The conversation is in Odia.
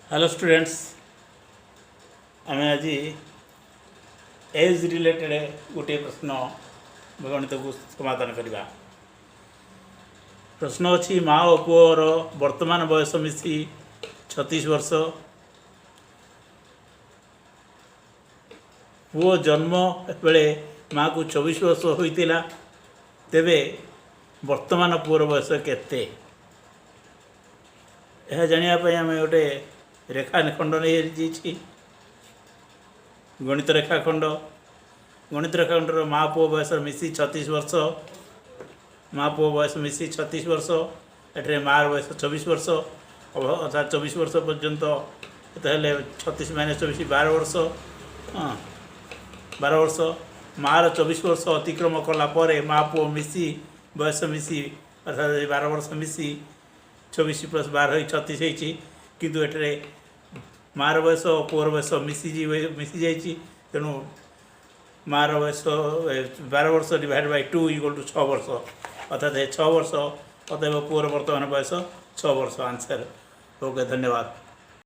ହ୍ୟାଲୋ ଷ୍ଟୁଡେଣ୍ଟସ୍, ଆମେ ଆଜି ଏଜ୍ ରିଲେଟେଡ଼୍ ଗୋଟିଏ ପ୍ରଶ୍ନ ଗଣିତକୁ ସମାଧାନ କରିବା। ପ୍ରଶ୍ନ ଅଛି, ମା ଓ ପୁଅର ବର୍ତ୍ତମାନ ବୟସ ମିଶି 36 ବର୍ଷ। ପୁଅ ଜନ୍ମ ବେଳେ ମାଆକୁ 24 ବର୍ଷ ହୋଇଥିଲା। ତେବେ ବର୍ତ୍ତମାନ ପୁଅର ବୟସ କେତେ? ଏହା ଜାଣିବା ପାଇଁ ଆମେ ଗୋଟେ ରେଖାଖଣ୍ଡ ନେଇଯାଇଛି, ଗଣିତ ରେଖାଖଣ୍ଡ। ଗଣିତ ରେଖାଖଣ୍ଡର ମା ପୁଅ ବୟସ ମିଶି 36 ବର୍ଷ। ମା ପୁଅ ବୟସ ମିଶି 36 ବର୍ଷ। ଏଠାରେ ମାଆର ବୟସ 24 ବର୍ଷ, ଅର୍ଥାତ୍ 24 ବର୍ଷ ପର୍ଯ୍ୟନ୍ତ କେତେ ହେଲେ? 36 ମାଇନସ୍ 24, 12 ବର୍ଷ। ହଁ, 12 ବର୍ଷ। ମାଆର 24 ବର୍ଷ ଅତିକ୍ରମ କଲା ପରେ ମା ପୁଅ ମିଶି ବୟସ ମିଶି, ଅର୍ଥାତ୍ 12 ବର୍ଷ ମିଶି 24 ପ୍ଲସ୍ 12 ହୋଇ 36 ହେଇଛି। କିନ୍ତୁ ଏଠାରେ ମାଆର ବୟସ ଓ ପୁଅର ବୟସ ମିଶିଯାଇଛି। ତେଣୁ ମାଆର ବୟସ 12 ବର୍ଷ ଡିଭାଇଡ଼ ବାଇ 2 ଇକ୍ୱାଲ୍ ଟୁ 6 ବର୍ଷ, ଅର୍ଥାତ୍ 6 ବର୍ଷ। ଅତଏବ ପୁଅର ବର୍ତ୍ତମାନ ବୟସ 6 ବର୍ଷ। ଆନ୍ସର୍। ଓକେ, ଧନ୍ୟବାଦ।